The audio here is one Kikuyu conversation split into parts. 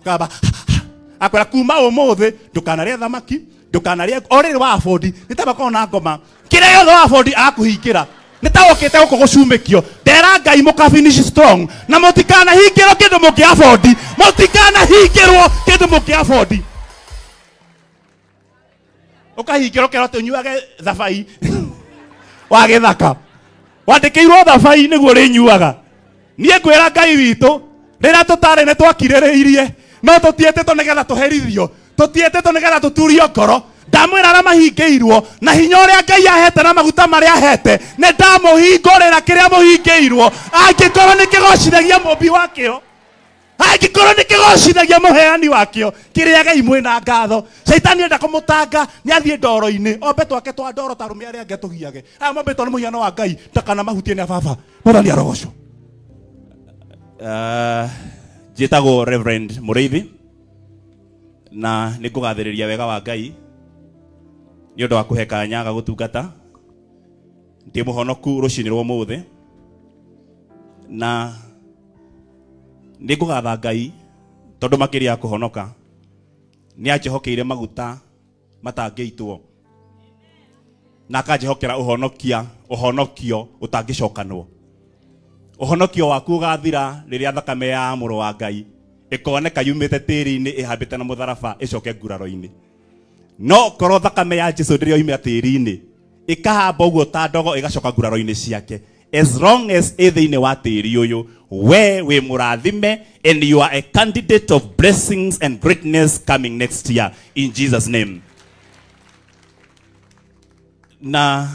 Kaba akwĩra kuma ũmũthĩ ndũkanarĩe thamaki, ndũkanarĩe o rĩrĩ wa afford nĩ ta makoragwo na ngoma kĩrĩa gĩothe wa afford akũhingĩra nĩ ta ũkĩte gũkũ gũcumĩkio. Ndera Ngai mũka finish strong na mũtikanahingĩrwo kĩndũ mũngĩ afford, mũtikanahingĩrwo kĩndũ mũngĩ afford. Ũkahingĩrwo ũkerwo atĩ ũnyuage thabai wa gĩthaka, wandĩkĩirwo thabai nĩguo ũrĩnyuaga. Niĩ ngwĩra Ngai witũ rĩrĩa tũtarĩ nĩ twakirĩrĩirie, no tũtiĩtĩtwo nĩgetha tũherithio, tũtiĩtĩtwo nĩgetha tũturio ngoro. Ndamwĩra arĩa mahingĩirwo na hinya ũrĩa Ngai ahete na maguta marĩa ahete, nĩ ndamũhingũrĩra kĩrĩa mũhingĩirwo, angĩkorwo nĩ kĩgocithagia mũmbi wakĩo, angĩkorwo nĩ kĩgocithagia mũheani wakĩo, kĩrĩagei mwĩna ngatho. Caitani enda kũmũtanga nĩ athiĩ ndoro-inĩ, ombe twake twa ndoro ta arũme arĩa angĩ atũgiage. Aya mombĩtwo nĩ mũhiano wa Ngai, ndakana mahutie nĩ a baba. Mwathani arogocwo. Njĩtagwo Reverend Mũrĩithi na nĩ ngũgathĩrĩria wega wa Ngai nĩ ũndũ wa kũhe kanya ga gũtungata. Ndĩ mũhonoku rũcinĩ rwa ũmũthĩ na nĩ ngũgatha Ngai tondũ makĩria ya kũhonoka nĩ anjĩhokeire maguta matangĩitwo na akanjĩhokera ũhonokia, ũhonokio ũtangĩcokanwo. Ũhonokio waku ũgathira rĩrĩa thakame ya mũrũ wa Ngai ĩkoneka yumĩte tĩri-inĩ ĩhambĩte na mũtharaba ĩcoke nguraro-inĩ. No korwo thakame ya Jesu ndĩrĩ yoimĩra tĩri-inĩ ĩkahamba ũguo ta ndogo ĩgacoka nguraro-inĩ ciake, as long as ĩ thĩinĩ wa tĩri ũyũ, we wĩ mũrathime and you are a candidate of blessings and greatness coming next year in Jesus name. Na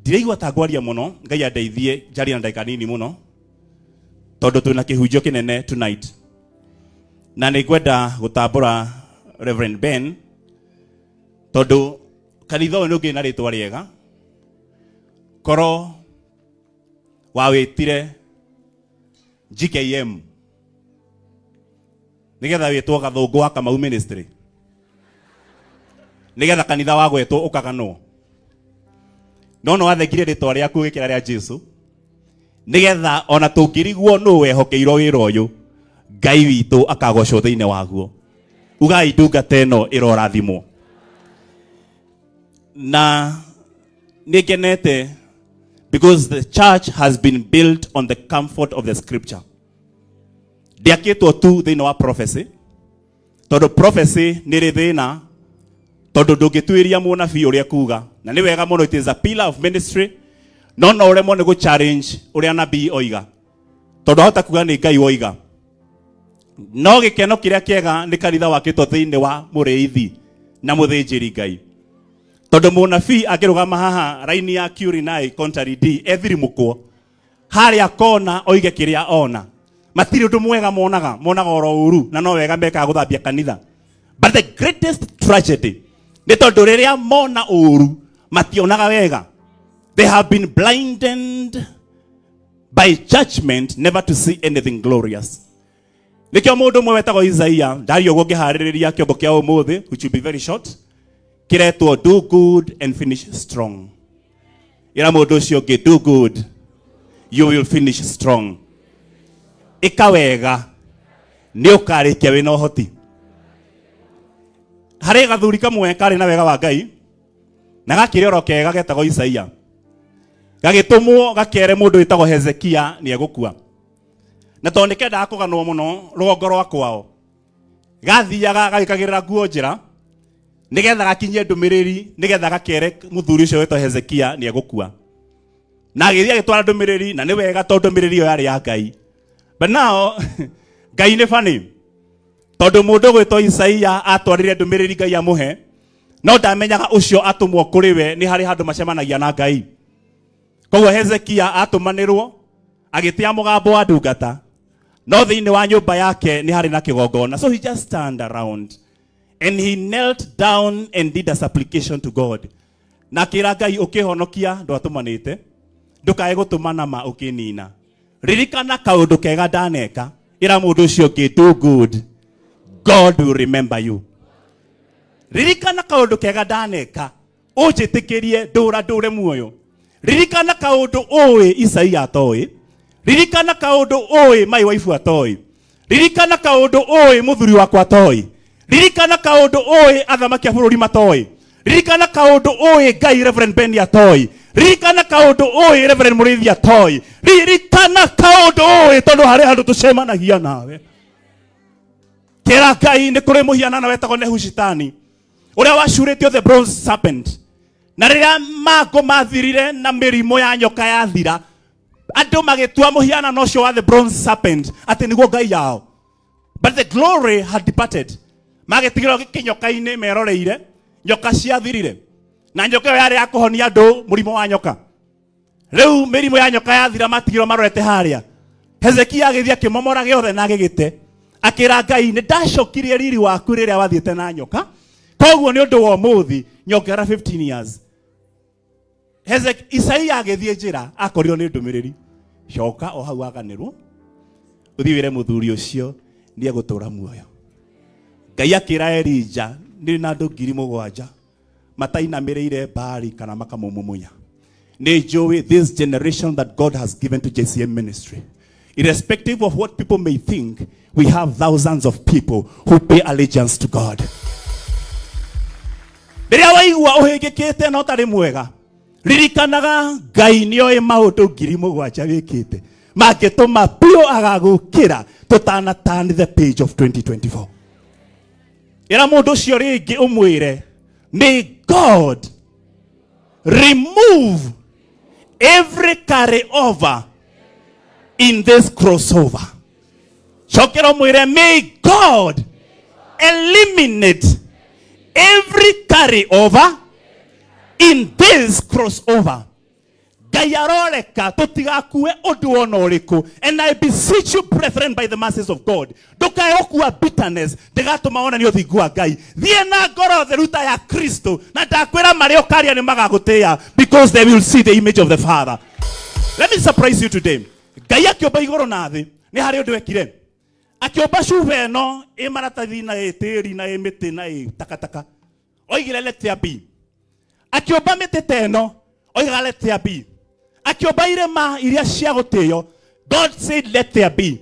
ndiraigua ta ngwaria mũno, Ngai andeithie njarie na ndagĩka nini mũno tondũ twĩna kĩhunjio kĩnene tonight, na nĩ ngwenda gũtambũra Reverend Ben tondũ kanitha ũyũ nĩ ũngĩ na rĩtwa rĩega korwo wawĩtire GKM nĩgetha wĩtwo Gathũngũ wa Kamau Ministry, nĩgetha kanitha wagwetwo ũkaganwo, no no wathengire rĩtwa rĩaku ũgĩkĩra rĩa Jesu nĩgetha ona tũngĩrigwo nũ wehokeirwo wĩra ũyũ, Ngai witũ akagocwo thĩinĩ waguo. Ugai ndungata ĩno ĩrorathimwo. Na nĩ ngenete because the church has been built on the comfort of the scripture. Ndĩakĩtwo tu thĩinĩ wa prophecy, tondũ prophecy nĩ rĩ thĩna, tondũ ndũngĩtuĩria mũnabii ũrĩa kuga, na nĩ wega mũno, it is a pillar of ministry, no no ũremwo nĩ gũ challenge ũrĩa nabii oiga, tondũ ahota kuga nĩ Ngai woiga. No gĩkeno kĩrĩa kĩega nĩ kanitha wakĩtwo thĩinĩ wa mũrĩithi na mũthĩnjĩri Ngai, tondũ mũnabii angĩrũgama haha raini ya Curinai Contrary D ethirimũkwo harĩa kona oige kĩrĩa ona, matirĩ ũndũ mwega monaga, monaga oro ũru, na no wega mekaga gũthambia kanitha. But the greatest tragedy nĩ tondũ rĩrĩa mona ũru mationaga wega. They have been blinded by judgment never to see anything glorious. Nĩkĩo mũndũ ũmwe wetagwo Isaiah, ndaria ũguo ngĩharĩrĩria kĩongo kĩa ũmũthĩ, which will be very short, kĩretwo do good and finish strong. Ĩra mũndũ ũcio ũngĩ, do good, you will finish strong. Ĩka wega, nĩ ũkarĩkia wĩna ũhoti. Harĩ gathuri kamwe karĩ na wega wa Ngai, na gakĩrĩ oro kega getagwo Isaiah. Gagĩtũmwo gakere mũndũ wĩtagwo Hezekia nĩ egũkua. Na tondũ nĩkendaga kũganwo mũno rũgongo rwa kwao, gathiaga gagĩkagĩrĩra nguo njĩra nĩgetha gakinyie ndũmĩrĩri, nĩgetha gakere mũthuri ũcio wĩtwo Hezekia nĩ egũkua. Na agĩthiĩ agĩtwara ndũmĩrĩri, na nĩ wega tondũ ndũmĩrĩri ĩyo yarĩ ya Ngai. But now Ngai nĩ funny, tondũ mũndũ ũgwĩtwo Isaiah atwarire ndũmĩrĩri Ngai amũhe, no ndamenyaga ũcio atũmwo kũrĩ we nĩ harĩ handũ macemanagia na Ngai. Koguo Hezekia atũmanĩrwo agĩtĩa mũgambo wa ndungata, no thĩinĩ wa nyũmba yake nĩ harĩ na kĩgongona. So he just turned around and he knelt down and did a supplication to God. Na akĩra Ngai, ũkĩhonokia ndwatũmanĩte, ndũkae gũtũmana ma ũkĩnina. Ririkana kaũndũ kega ndaneka. Ĩra mũndũ ũcio ũngĩ, do good, God will remember you. Ririkana kaũndũ kega ndaneka, ũnjĩtĩkĩrie ndũra ndũre muoyo. Ririkana kaũndũ ũĩ Isaia atoĩ. Ririkana kaũndũ ũĩ my wife atoĩ. Ririkana kaundu ui muthuri wakwa toi. Ririkana kaundu ui athamaki a bururi matoi. Ririkana kaundu ui Ngai Reverend Ben atoi. Ririkana kaundu ui Reverend Murithi atoi. Ririkana kaundu ui tondu hari handu tucemanagia nawe. Kera Ngai ni kuri muhianano wetagwo Nehushitani uria wacuritio the bronze serpent. Na riria mango mathirire na mirimu ya nyoka yathira, andu magitua muhianano ucio wa the bronze serpent ati niguo ngai yao. But the glory had departed. Magitigirwo kinyoka-ini meroreire, nyoka ciathirire. Na nyoka ĩyo yarĩ ya kũhonia andũ mũrimũ wa nyoka. Rĩu mĩrimũ ya nyoka yathira matigirwo marorete harĩa. Hezekia agĩthiĩ akĩmomora gĩothe na agĩgĩte. Akĩra Ngai, nĩ ndacokirie riri waku rĩrĩa wathiĩte na nyoka. Koguo nĩ ũndũ wa ũmũthĩ nyongera 15 years. Isaia agĩthiĩ njĩra akorirwo nĩ ndũmĩrĩri. Coka o hau aganĩrwo. Ũthiĩ wĩre mũthuri ũcio nĩ egũtũra muoyo. Ngai akĩra Elija, nĩ na andũ 7,000 matainamĩrĩire Baali kana makamũmumunya. Nĩ njũĩ this generation that God has given to JCM ministry, irrespective of what people may think, we have thousands of people who pay allegiance to God. Rĩrĩa waigua ũhĩngĩkĩte na ũtarĩ mwega, ririkanaga Ngai nĩoĩ maũndũ 7,000 wĩkĩte mangĩtũma biũ agagũkĩra tũtana turn the page of 2024. Ĩra mũndũ ũcio rĩngĩ ũmwĩre, may God remove every carryover in this crossover. Cokera ũmwĩre, may God eliminate every carryover in this crossover. Ngai aroreka tutigakue undu ona uriku. And I beseech you, brethren, by the mercies of God, ndukae gukua bitterness ndigatuma wonanie uthingu wa Ngai. Thie na ngoro theru ta ya Kristo, na ndakwira maria ukaria ni magagutia, because they will see the image of the Father. Let me surprise you today. Ngai akiomba iguru na thi ni hari undu ekire. Akiomba cuba ino i maratathi na i tiri na i miti na i takataka, oigire let there be. Akiomba miti ta ino, oigaga let there be. Akiomba irema iria cia gutio, God said let there be.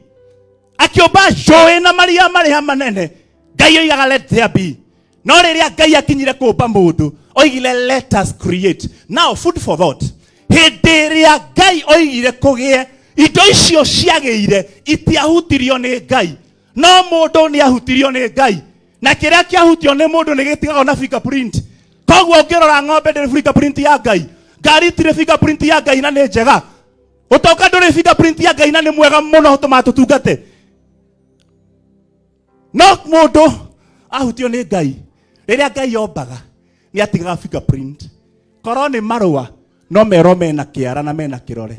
Akiomba njũĩ na maria marĩa manene, Ngai oigaga let there be. No rĩrĩa Ngai akinyire kũmba mũndũ, oigire let us create. Now food for thought. Hĩndĩ ĩrĩa Ngai oigire kũgĩe, indo icio ciagĩire itiahutirio nĩ Ngai. No mũndũ nĩ ahutirio nĩ Ngai. Na kĩrĩa kĩahutio nĩ mũndũ nĩ gĩtigagwo na fingerprint. Koguo ũngĩrora ng'ombe ndĩrĩ fingerprint ya Ngai, ngari itirĩ fingerprint ya Ngai na nĩ njega, ũtonga ndũrĩ fingerprint ya Ngai na nĩ mwega mũno ũtũmaga tũtungate. No mũndũ ahutio nĩ Ngai, rĩrĩa Ngai ombaga nĩ atigaga fingerprint. Korwo nĩ marũa no merwo mena kĩara na mena kĩrore.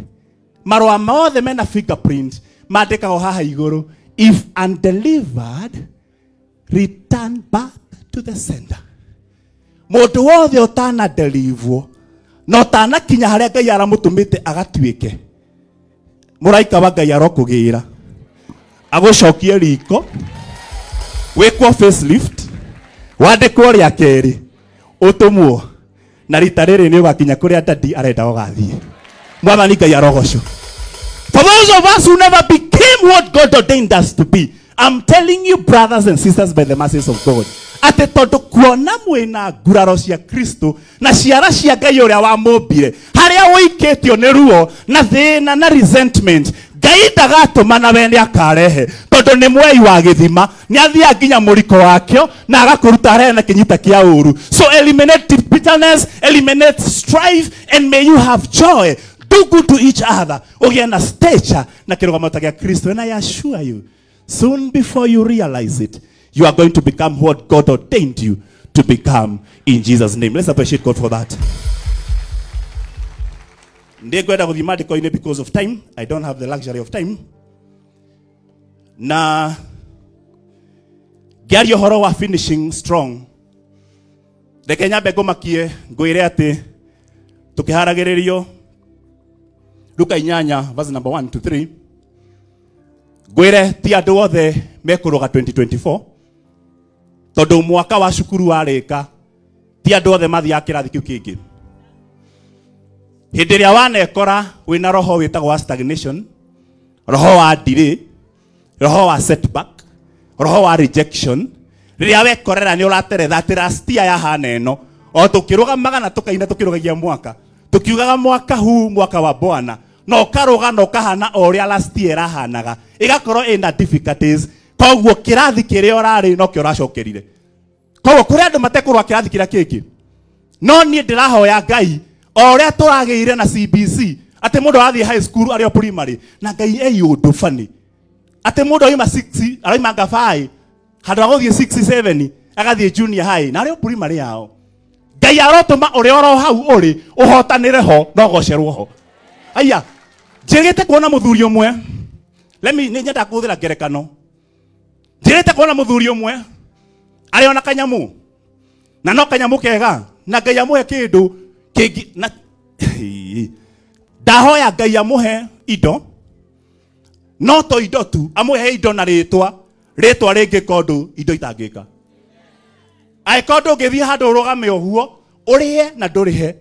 Marũa mothe mena fingerprint mandĩkagwo haha igũrũ, if undelivered, return back to the sender. Mũndũ wothe ũtana deliverwo na ũtanakinya harĩa Ngai aramũtũmĩte agatuĩke, mũraika wa Ngai arokũgĩra agũcokie riko, wĩkwo facelift, wandĩkwo rĩa kerĩ, ũtũmwo, na rita rĩrĩ nĩ ũgakinya kũrĩa dadi arenda ũgathiĩ. Mwathani Ngai arogocwo. For those of us who never became what God ordained us to be, I'm telling you, brothers and sisters, by the mercies of God, atĩ tondũ kuona mwĩna nguraro cia Kristo na ciara cia Ngai ũrĩa wamũmbire, harĩa ũikĩtio nĩ ruo na thĩna na resentment, Ngai ndagatũma na we nĩ akarehe, tondũ nĩ mwei wa gĩthima, nĩ athiaga nginya mũriko wakĩo na agakũruta harĩa na kĩnyita kĩa ũru. So eliminate bitterness, eliminate strife, and may you have joy. Do good to each other. Ũgĩe na stature na kĩrũgamo ta gĩa Kristo. And I assure you, soon before you realize it, you are going to become what God ordained you to become in Jesus' name. Let's appreciate God for that. Ndikwenda gũthiĩ maandĩko-inĩ because of time. I don't have the luxury of time. Na ngĩaria ũhoro wa finishing strong, reke nyambe ngũmakie ngwĩre atĩ tũkĩharagĩrĩrio Luka 8 verse number 1 to 3, ngwĩre ti andũ othe mekũrũga 2024, tondũ mwaka wa cukuru warĩka ti andũ othe mathiaga kĩrathi kĩu kĩngĩ. Hĩndĩ ĩrĩa wanekora wĩna roho wĩtagwo wa stagnation, roho wa delay, Roho wa setback, roho wa rejection. Rĩrĩa wekorera nĩ ũrateretha atĩ last year yahana ĩno. O tũkĩrũgamaga na tũkaina tũkĩrũgagia mwaka. Tukiugaga mwaka huu mwaka wa Bwana. No ũkarũga na ũkahana o ũrĩa last year ĩrahanaga. Ĩgakorwo ĩna difficulties. Koguo kĩrathi kĩrĩa ũrarĩ nokĩo ũracokerire. Koguo kũrĩ andũ matekũrũa kĩrathi kĩrĩa kĩngĩ. No niĩ ndĩrahoya Ngai o ũrĩa tũragĩire na CBC atĩ mũndũ arathiĩ high school arĩ o primary na Ngai ei ũndũ funny. Atĩ mũndũ aima 6 araima ngabaĩ handũ ha gũthiĩ 6 7 agathiĩ junior high na arĩ o primary yao. Ngai arotũma ũrĩa oro hau ũrĩ ũhotanĩre ho no gocerwo ho. Aya njĩrĩte kuona mũthuri ũmwe. Let me nĩ nyenda kũhũthĩra ngerekano. Njĩrĩte kuona mũthuri ũmwe arĩ ona kanyamũ na no kanyamũ kega na Ngai amũhe kĩndũ kĩngĩ na ndahoya Ngai amũhe indo no to indo tu amũhe indo na rĩtwa rĩtwa rĩngĩka ũndũ indo itangĩka. Angĩkorwo ndũngĩthiĩ handũ ũrũgame ũguo ũrĩe na ndũrĩhe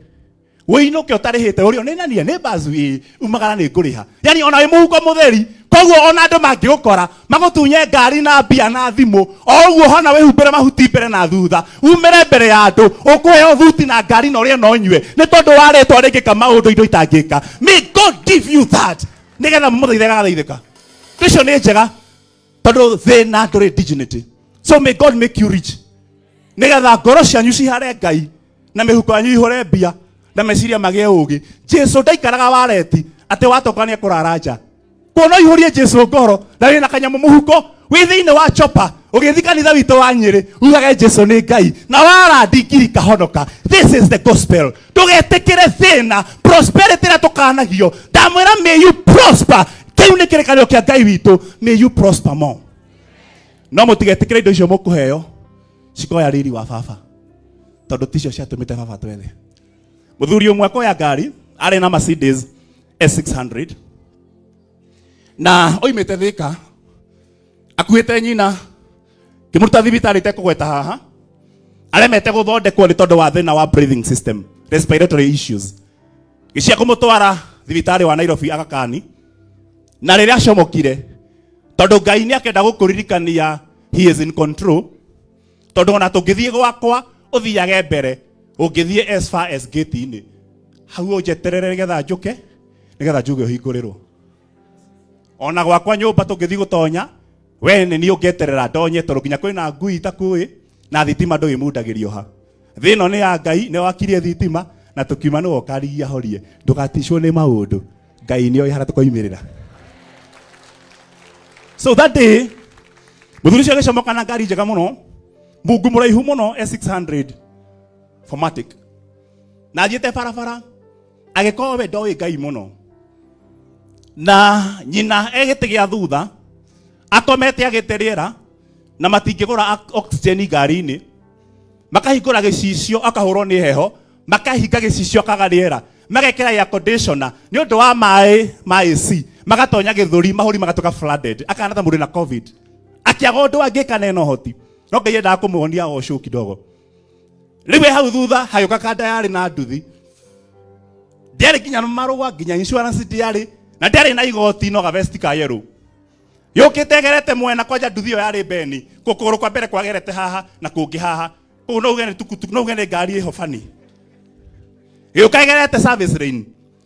wĩinũke ũtarĩhĩte ũrĩo nĩ nania nĩ mbacu ĩ umagara nĩ ngũrĩha yani ona wĩ mũhuko mũtheri. Koguo ona andũ mangĩgũkora magũtunye ngari na mbia na thimũ o ũguo hana wĩhumbĩre mahuti mbere na thutha umĩre mbere ya andũ ũkũheo thuti na ngari na ũrĩe na ũnyue nĩ tondũ wa rĩtwa rĩngĩka maũndũ indo itangĩka. May God give you that nĩgetha mũmũthaithe agathaithĩka. Icio nĩ njega tondũ thĩna ndũrĩ dignity. So may God make you rich nĩgetha ngoro cianyu cihare Ngai na mĩhuko yanyu ihũre mbia na meciria magĩe ũũgĩ. Jesu ndaikaraga wareti atĩ watoka nĩ ekũrara nja. Kuona ihũrie Jesu ngoro na wĩna kanyamũ mũhuko wĩ thĩinĩ wa chopa ũgĩthiĩ kanitha witũ wa Nyĩrĩ ugage Jesu nĩ Ngai na warandi ngiri kahonoka. This is the gospel. Ndũgetĩkĩre thĩna prosperity ĩrĩa tũkanagio. Ndamwĩra may you prosper. Kĩu nĩ kĩrĩkanĩro kĩa Ngai witũ. May you prosper more. No mũtigetĩkĩre indo icio mũkũheo cikoya riri wa baba tondũ ticio ciatũmĩte baba twethe. Mũthuri ũmwe akoya ngari arĩ na Mercedes S600 na oimĩte Thĩka akuĩte nyina kĩmũruta thibitarĩ itekũgweta haha aremete gũthondekwo nĩ tondũ wa thĩna wa breathing system respiratory issues. Gĩcia kũmũtwara thibitarĩ wa Nairobi Aga Khan na rĩrĩa acomokire tondũ Ngai nĩ akenda gũkũririkania he is in control tondũ ona tũngĩthiĩ gwakwa ũthiage mbere ũngĩthiĩ as far as gate-inĩ hau ũnjeterere nĩgetha njũke nĩgetha njuge ũhingũrĩrwo. Ona gwakwa nyũmba tũngĩthiĩ gũtonya we nĩ niĩ ũngeterera ndonye tondũ nginya kwĩna ngui itakuĩ na thitima ndũgĩmundagĩrio ha. Thĩ ĩno nĩ ya Ngai nĩ wakirie thitima na tũkiuma nĩwe ũkarigia horie. Ndũgaticwo nĩ maũndũ Ngai nĩoĩ harĩa tũkoimĩrĩra. So that day mũthuri ũcio agĩcomoka na ngari njega mũno mungu mũraihu mũno S600 Formatic na athiĩte barabara agĩkorwo we ndoĩ Ngai mũno na nyina egĩtĩ gĩa thutha akomete agĩte rĩera na matingĩgũra oxygen ngari-inĩ makahingũra gĩcicio akahũrwo nĩ heho makahinga gĩcicio akaga rĩera magekĩra air conditioner nĩ ũndũ wa maĩ ma AC magatonya gĩthũri mahũri magatuĩka flooded akahana ta mũndũ na COVID akĩaga ũndũ angĩka na ena ũhoti no Ngai endaga kũmuonia o show kidogo. Rĩu we hau thutha hagĩũka kanda yarĩ na nduthi ndiarĩ nginya marũa nginya insurance ndiarĩ na ndiarĩ na igoti no gavesti ka yellow yũkĩte ĩgerete mwena kwanja nduthi ĩyo yarĩ Beni kũgũrũ kwa mbere kwagerete haha na kũngĩ haha kũu no uge nĩ tukutuku no uge nĩ ngari ĩho bani gĩũka ĩgerete service lane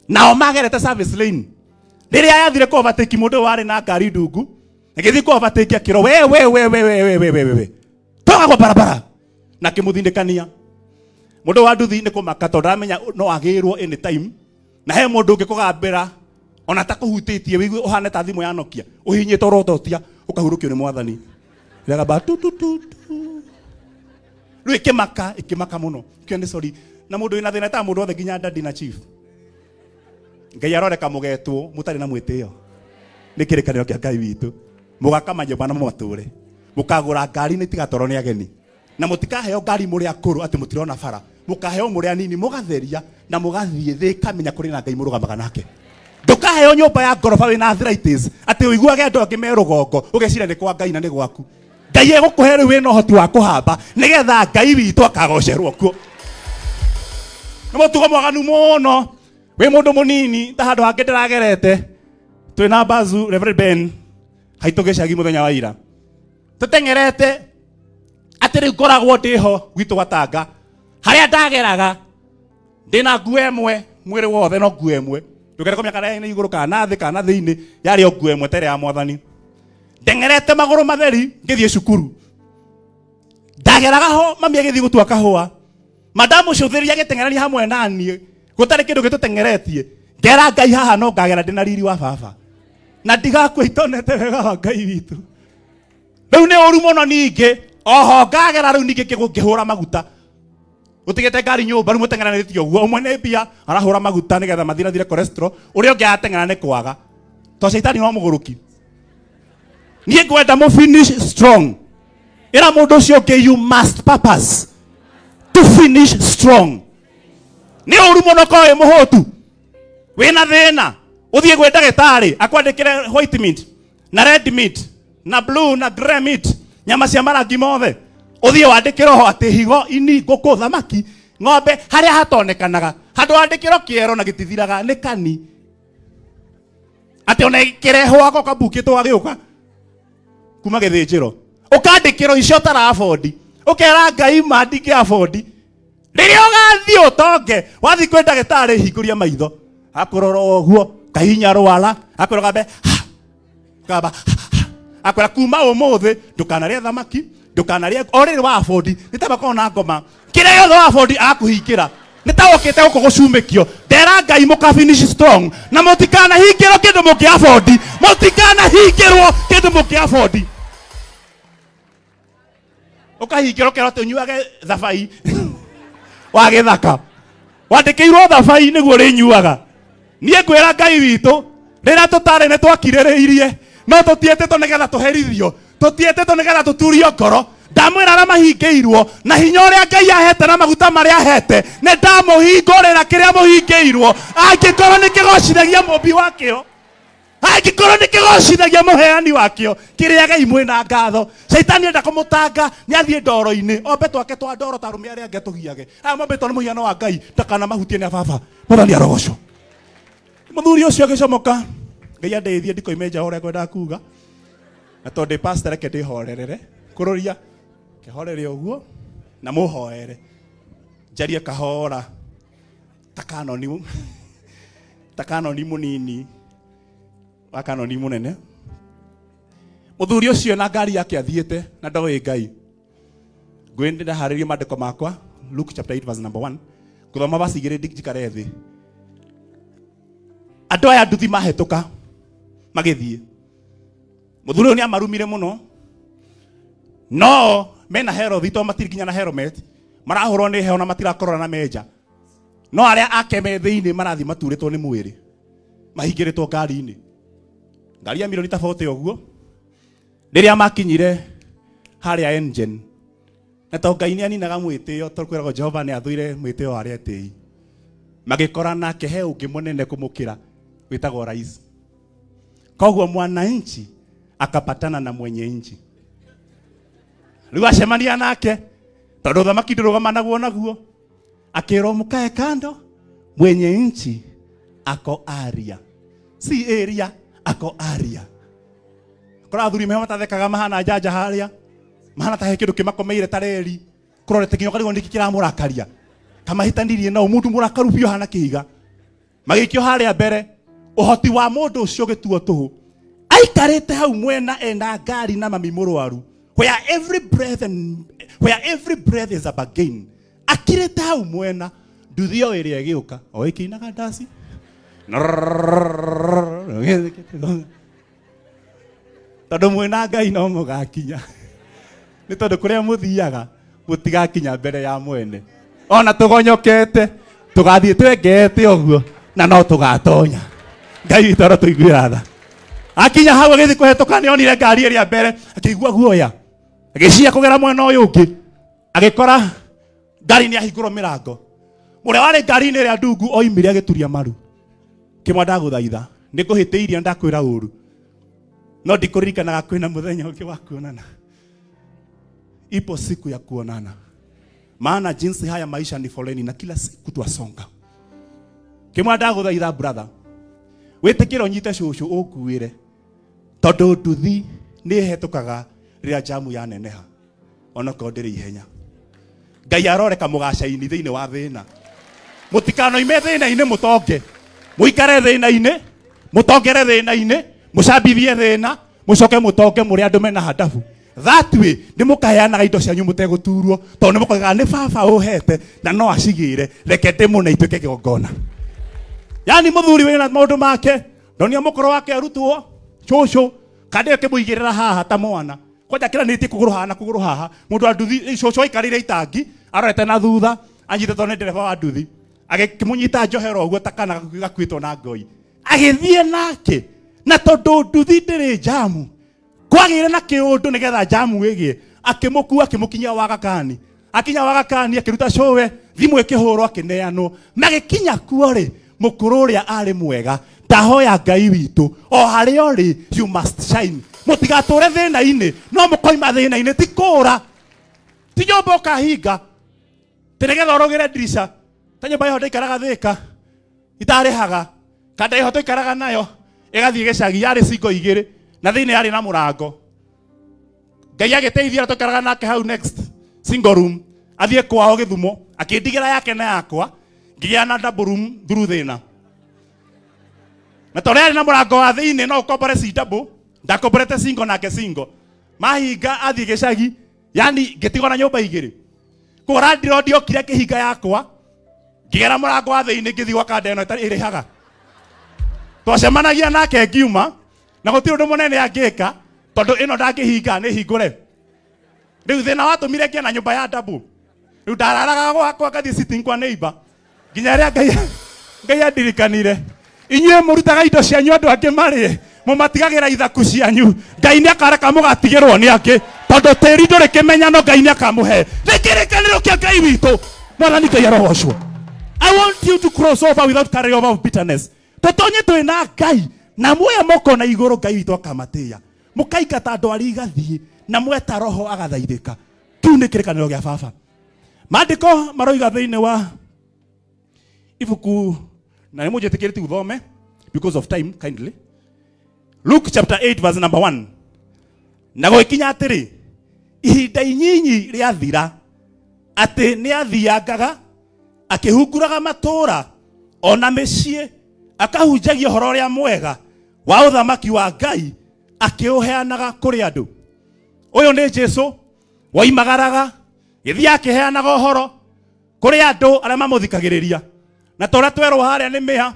nao magerete service lane rĩrĩa yathire kũ overtake mũndũ ũyũ warĩ na ngari ndungu ĩgĩthiĩ kũ overtake akĩrwo we we we we we we we we toka kwa barabara na kĩmũthindĩkania mũndũ wa nduthi nĩ kũmaka tondũ aramenya no agĩrwo anytime na he mũndũ ũngĩkũgambĩra ona takũhutĩtie wĩigue ũhane ta thimũ ya Nokia ũhihinyĩte ũrototia ũkahurũkio nĩ mwathani ĩragamba tu tu tu tu rĩu ĩkĩmaka ĩkĩmaka mũno kĩo nĩ sorry na mũndũ wĩna thĩna ta mũndũ othe nginya daddy na chief Ngai aroreka mũgetwo mũtarĩ na mwĩtĩo nĩ kĩrĩkanĩro kĩa Ngai witũ mũgaka manyũmba na mũmatũre mũkagũra ngari nĩ tigatwarwo nĩ ageni na mũtikaheo ngari mũrĩ akũrũ atĩ mũtirona bara mũkaheo mũrĩ anini mũgatheria na mũgathiĩ thĩ kamenya kũrĩ na Ngai mũrũgamaga nake. Ndũkaheo nyũmba ya ngoroba wĩna arthritis atĩ ũiguage andũ angĩ me rũgongo ũgeciria nĩ kwa Ngai na nĩ gwaku. Ngai egũkũhe rĩu wĩna ũhoti wa kũhamba nĩgetha Ngai witũ akagocerwo kuo. Nĩ mũtugo mwaganu mũno wĩ mũndũ mũnini ta handũ hangĩ ndĩragerete twĩna Bazu Reverend Ben Haitũ gĩcagi mũthenya wa ira. Tũteng'erete atĩ rĩu ngoragwo ndĩho gwitũ Gatanga. Harĩa ndageraga ndĩna nguo ĩmwe mwĩrĩ wothe no nguo ĩmwe. Ndũkere kũmenya kana nĩ igũrũ kana thĩ kana thĩinĩ yarĩ o nguo ĩmwe ta ĩrĩa ya mwathani. Ndeng'erete magũrũ matheri ngĩthiĩ cukuru. Ndageraga ho mami agĩthiĩ gũtua kahũa. Madamu ũcio agĩteng'erania hamwe na niĩ gũtarĩ kĩndũ gĩtũteng'eretie. Ngera Ngai haha no ngagera ndĩna riri wa baba. Na ndigakua itonete wega wa Ngai witũ. Rĩu nĩ ũru mũno ningĩ oho ngagera rĩu ningĩ ngĩhũra maguta. Utigete ngari nyũmba rĩu mũteng'eranĩtie ũguo ũmwe nĩ mbia arahũra maguta nĩgetha mathirathire cholesterol ũrĩa ũngĩ arateng'era nĩ kwaga to caitani no mũgũrũki. Niĩ ngwenda mũ finish strong. Ĩra mũndũ ũcio ũngĩ you must purpose to finish strong. Nĩ ũru mũno korwo wĩ mũhũtu wĩna thĩna ũthiĩ gwĩ ndagĩtarĩ akwandĩkĩre white meat na red meat na blue na grey meat nyama cia marangi mothe uthie wandikirwo ho ati higo ini ngũkũ thamaki ng'ombe haria hatonekanaga handu wandikirwo kiero na gitithiraga ni kani ati ona kirehwo ako kabukitwo agiuka kuma githinjiro ukandikirwo icio tara afford ukera Ngai ma ndingi afford riria ugathie utonge wathi kwi ndagitari hinguria maitho akurora uguo kahinya rwara akurora gambe kaba akwira kuma umuthi ndukanarie thamaki ndukanarie o rĩrĩ wa afford nĩ ta makorwo na ngoma kĩrĩa gĩothe wa afford akũhingĩra nĩ ta ũkĩte gũkũ gũcumĩkio. Ndera Ngai mũka finish strong na mũtikanahingĩrwo kĩndũ mũngĩ afford, mũtikanahingĩrwo kĩndũ mũngĩ afford. Ũkahingĩrwo kĩrwo atĩ ũnyuage thabai wa gĩthaka wandĩkĩirwo thabai nĩguo ũrĩnyuaga. Niĩ ngwĩra Ngai witũ rĩrĩa tũtarĩ nĩ twakirĩrĩirie no tũtietĩtwo nĩgetha tũherithio tũtietĩtwo nĩgetha tũturio ngoro. Ndamwĩra arĩa mahingĩirwo na hinya ũrĩa Ngai ahete na maguta marĩa ahete nĩ ndamũhingũrĩra kĩrĩa mũhingĩirwo angĩkorwo nĩ kĩgocithagia mũmbi wakĩo angĩkorwo nĩ kĩgocithagia mũheani wakĩo kĩrĩagai mwĩna ngatho. Caitani enda kũmũtanga nĩ athiĩ ndoro-inĩ ombe twake twa ndoro ta arũme arĩa angĩ atũgiage aya mombĩtwo nĩ mũhiano wa Ngai ndakana mahutie nĩ ababa. Mwathani arogocwo. Mũthuri ũcio agĩcomoka Ngai andeithie ndikoime nja ũrĩa ngwendaga kuga na tondũ ndĩ pastor reke ndĩhorerere kũrũria kĩhorere ũguo na mũhoere njarie kahora ta kanoni mũnini wa kanoni mũnene. Mũthuri ũcio na ngari yake athiĩte na ndoĩ Ngai. Ngwĩndĩ ndaharĩrie maandĩko makwa Luke chapter 8 verse number 1 ngũthoma verse 2 njikare thĩ. Andũ aya nduthi mahĩtũka magĩthiĩ. Mũthuri ũyũ nĩ amarumire mũno no mena Herod to matiri nginya na helmet marahũrwo nĩ heho na matirakorora na menja no arĩa ake me thĩinĩ marathiĩ maturĩtwo nĩ mwĩrĩ mahingĩrĩtwo ngari-inĩ ngari ya milioni ta 40 ũguo. Rĩrĩa makinyire harĩa engine na to Ngai nĩ aninaga mwĩtĩo tondũ kwĩragwo Jehova nĩ athũire mwĩtĩo wa arĩa etĩi magĩkora nake he ũngĩ mũnene kũmũkĩra wĩtagwo rais. Koguo mwananchi akapatana na mwenye nchi. Rĩu acemania nake tondũ thamaki ndũrũgamanagwo naguo akĩrwo mũkae kando mwenye nchi ako area si area ako area. Kora athuri meho matathekaga mahana njanja harĩa mahana ta he kĩndũ kĩmakomeire ta reri kũrorete nginya ũkarigwo nĩkĩ kĩramũrakaria kamahĩtanirie na mũndũ mũrakaru biũ hana kĩhiga. Magĩikio harĩa mbere ũhoti wa mũndũ ũcio ũgĩtuo tũhũ aikarĩte hau mwena ena ngari na mami mũrwaru where every breath and where every breath is a bargain. Akirĩte hau mwena nduthi o ĩrĩa ĩgĩũka o ĩkĩinaga ndaci tondũ mwĩna Ngai no mũgakinya nĩ tondũ kũrĩa mũthiaga mũtigakinya mbere ya mwene ona tũgonyokete tũgathiĩ twengete ũguo na no tũgatonya. Ngai witũ arotũiguĩra tha. Akinya hau agĩthiĩ kũhetũka nĩ onire ngari ĩrĩa mbere akĩigua guoya agĩciria kũgera mwena ũyũ ũngĩ agĩkora ngari nĩ ahingũrwo mĩrango. Ũrĩa warĩ ngari-inĩ ĩrĩa ndungu oimire agĩturia maru kĩmwe ndagũthaitha nĩ ngũhĩtĩirie ndakwĩra ũru no ndikũririkanaga kwĩna mũthenya ũngĩ wa kuonana. Ipo siku ya kuonana maana jinsi haya maisha ni foleni na kila siku twasonga. Kĩmwe ndagũthaitha brother wĩtĩkĩre ũnyite cũcũ ũkuĩre Tondu nduthi nĩ ĩhetũkaga rĩrĩa jamu yaneneha onokorwo ndĩrĩ ihenya. Ngai aroreka mũgacaini thĩinĩ wa thĩna. Mũtikanoime thĩna-inĩ mũtonge. Mũikare thĩna-inĩ, mũtongere thĩna-inĩ, mũcambithie thĩna, mũcoke mũtonge mũrĩ andũ mena handabu. That way nĩ mũkaheanaga indo cianyu mũtegũturwo, tondũ nĩ mũkoigaga nĩ baba ũhete na no acigĩre, reke ndĩmũne ituĩke kĩgongona. Yani mũthuri wĩna maũndũ make, ndonia mũkũrũ wake arutwo, cũcũ, kandĩ ĩkĩmũigĩrĩra haha ta mwana. Kwanja kĩranĩtie kũgũrũ haha na kũgũrũ haha, mũndũ wa nduthi, cũcũ aikarĩire itangi, arorete na thutha, anyitĩtwo nĩ ndereba wa nduthi. Agĩkĩmũnyita njohero ũguo ta kana gakuĩtwo na ngoi. Agĩthiĩ nake, na tondũ nduthi ndĩrĩ jamu, kwagĩire na kĩũndũ nĩgetha jamu ĩgĩe, akĩmũkua akĩmũkinyia Wagakani. Akinya Wagakani akĩruta cũwe, thimũ ĩkĩhũrwo akĩneanwo. Magĩkinya kuo rĩ, mũkũrũ ũrĩa arĩ mwega, ndahoya Ngai witũ, o harĩa ũrĩ, you must shine. Mũtigatũre thĩna-inĩ, no mũkoima thĩna-inĩ, ti kũũra. Ti nyũmba ũkahinga, ti nĩgetha ũrũgĩre ndirica. Ta nyũmba ĩyo ndaikaraga Thĩka, itarĩhaga, kanda ĩho tũikaraga nayo, ĩgathiĩ gĩcagi, yarĩ cingo igĩrĩ, na thĩinĩ yarĩ na mũrango. Ngai agĩteithia tũikaraga nake hau next single room, athiĩ kwao Gĩthumo, akĩndigĩra yake na yakwa, ngĩgĩa na double room through thĩna. Na tondũ yarĩ na mũrango wa thĩinĩ no ũkombore ci double, ndakomborete single nake single. Mahinga athiĩ gĩcagi, yani ngĩtigwo na nyũmba igĩrĩ. Koguo landlord okire akĩhinga yakwa, ngĩgera mũrango wa thĩinĩ ngĩthiĩ gwa kanda ĩno ĩtarĩ ĩrĩhaga. Twacemanagia nake ngiuma, na gũtirĩ ũndũ mũnene angĩka, tondũ ĩno ndangĩhinga nĩ hingũre. Rĩu thĩna watũmire ngĩe na nyũmba ya double. Rĩu ndararaga gwakwa ngathiĩ sitting kwa neighbor, nginya rĩrĩa Ngai andirikanire. Inyuĩ mũrutaga indo cianyu andũ angĩ marĩe, mũmatigagĩra ithaku cianyu. Ngai nĩakareka mũgatigĩrwo nĩ angĩ, tondũ tĩri ndũrĩ kĩmenyano, Ngai nĩakamũhe. Nĩ kĩrĩkanĩro kĩa Ngai witũ. Mwathani Ngai arogocwo. I want you to cross over without carry over of bitterness. Tũtonye twĩ na Ngai, na muoya moko na igũrũ Ngai witũ akamatĩĩa. Mũkaingata andũ arĩa igathiĩ, na mweta roho agathaithĩka. Kĩu nĩ kĩrĩkanĩro gĩa baba. Maandĩko maroiga thĩinĩ wa ibuku, na nĩ mũnjĩtĩkĩrĩtie uthome because of time kindly. Luke chapter 8 verse number 1. Na gũgĩkinya atĩrĩ, ihinda inyinyi rĩathira, atĩ nĩathiangaga akĩhunguraga matũũra ona mĩciĩ, akahunjagia ũhoro ũrĩa mwega wa ũthamaki wa Ngai, akĩũheanaga kũrĩ andũ. Ũyũ nĩ Jesũ woimagaraga gĩthiĩ akĩheanaga ũhoro kũrĩ andũ arĩa mamũthikagĩrĩria. Na ta ũrĩa twerwo harĩa nĩ mĩha,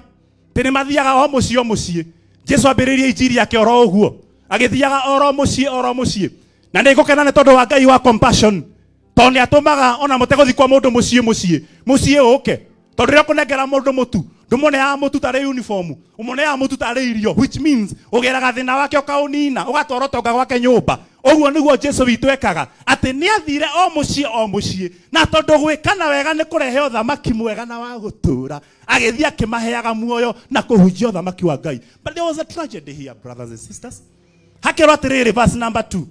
atĩ nĩ mathiaga o mũciĩ o mũciĩ. Jesũ ambĩrĩirie injiri yake oro ũguo, agĩthiaga oro mũciĩ oro mũciĩ. Na nĩ ngũkena nĩ tondũ wa Ngai wa compassion, tondũ nĩ atũmaga ona mũtegũthiĩ kwa mũndũ mũciĩ mũciĩ, mũciĩ ũke. Tondũ rĩrĩa ũkũnengera mũndũ mũtu, ndũmũneaga mũtu tarĩ uniform, ũmũneaga mũtu tarĩ irio, which means ũgeraga thĩna wake ũkaũnina, ũgatwara ũtonga gwake nyũmba. Ũguo nĩguo Jesũ witũ ekaga, atĩ nĩ athire o mũciĩ o mũciĩ, na tondũ gwĩkana wega nĩ kũrehe ũthamaki mwega na wa gũtũũra, agĩthiĩ akĩmaheaga muoyo na kũhunjia ũthamaki wa Ngai. But there was a tragedy here, brothers and sisters. Hakerwo atĩrĩrĩ, verse number 2.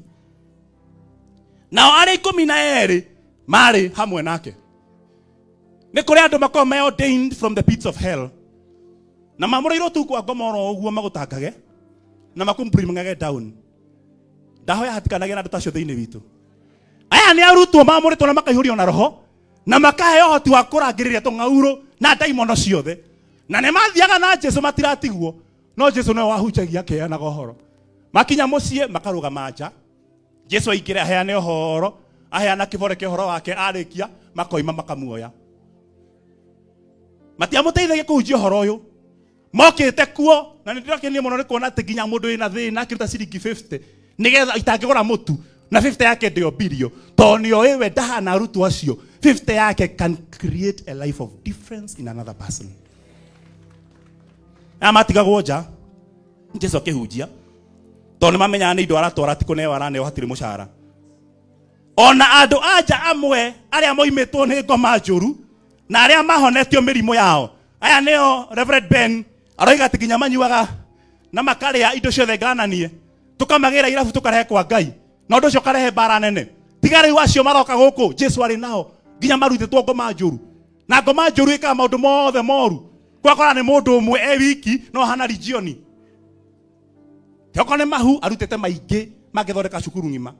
Nao arĩa 12 marĩ hamwe nake. Nĩ kũrĩ andũ makoragwo me ordained from the pits of hell, na mamũrĩirwo tu kwa ngoma oro ũguo magũtangage na makũmbringage down. Ndahoya hatikanagĩe na andũ ta acio thĩinĩ witũ. Aya nĩ arutwo mamũrĩtwo na makaihũrio na roho, na makaheo ũhoti wa kũrangĩrĩria tũng'aurũ na ndaimono ciothe. Na nĩ mathiaga na Jesũ matiratigwo, no Jesũ nĩwe wahunjagia akĩheanaga ũhoro. Makinya mũciĩ makarũgama nja, Jesũ aingĩre aheane ũhoro, aheana kĩbore kĩa ũhoro wake, arĩkia makoima makamuoya. Matiamũteithagia kũhunjia ũhoro ũyũ. Mokĩte kuo, na nĩ ndĩrakenio mũno nĩ kuona atĩ nginya mũndũ wĩna thĩna akĩruta ciringi 50 nĩgetha itangĩgũra mũtu, na 50 yake ndĩombirio, tondũ nĩoĩ we ndahana arutwo acio. 50 yake can create a life of difference in another person. Aya matigagwo nja, Jesũ akĩhunjia, tondũ nĩ mamenyaga nĩ indo aratwara, ti kũneo araneo, hatirĩ mũcara. Ona andũ a nja amwe arĩa moimĩtwo nĩ ngoma njũru na arĩa mahonetio mĩrimũ yao, aya nĩo Reverend Ben aroiga atĩ nginya manyuaga na makarĩa indo ciothe ngananie, tũkamagĩra irabu tũkarehe kwa Ngai, na ũndũ ũcio ũkarehe mbara nene. Tiga rĩu acio maroka gũkũ, Jesũ arĩ nao nginya marutĩtwo ngoma njũru, na ngoma njũru ĩkaga maũndũ mothe moru. Kwakora nĩ mũndũ ũmwe e wiki no hana regioni. Okorwo nĩ mahu arutĩte maingĩ mangĩthondeka cukuru ng'ima.